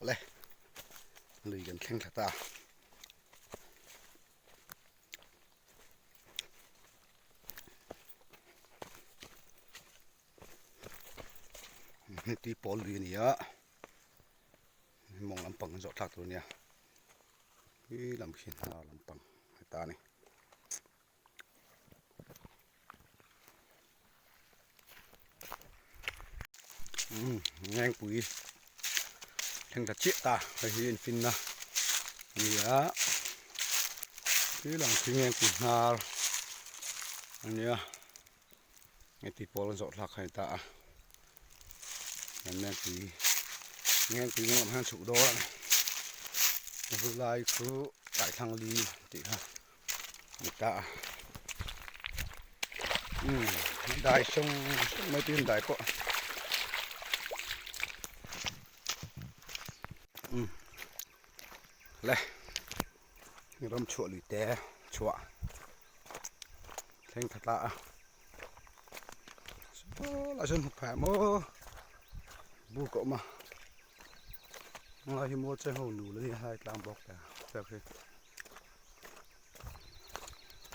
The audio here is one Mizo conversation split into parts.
Awle lui kan thleng thla ta. Tui pawl lui a ni a mawng lampang an zawh thlak tur a nia khi lam khi hnar lampang a ta a ni. Ngengpui thleng ta chiah ta hei hi infinna a ni a khi lang khi ngengpui hnar a nia heti pawl an zawh thlak kha a ni ta a ngengpui ngengpui hnung lam hian chhuk dawn a ni a hul lai chu kaithlang li tih kha. Ni ta a umm dai sawng sawng mai tin dai pawh umm le ram chhuah lui te chhuah thleng tha ta a saw lai sawn hmu phah maw buk a awm a helai hi mual cheng ho nul a nia helai tlang bawk te khi.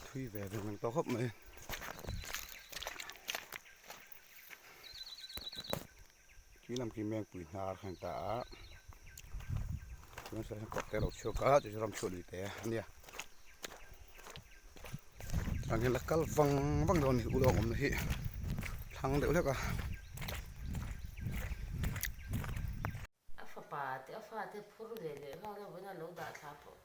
Thui ve ve ang tawh khawp mai. Khi lam khi mengpui hnar kha a ni ta a chuan sawn kawt te a lo chhuak a chu chu ram chhuah lui te a nia chuan hian la kal vang vang dawn a ni ulawng awmna hi thlang deuh hlek a. A fapa te a fate phur ve leh nghal a vawiin a lo dah thla pawh.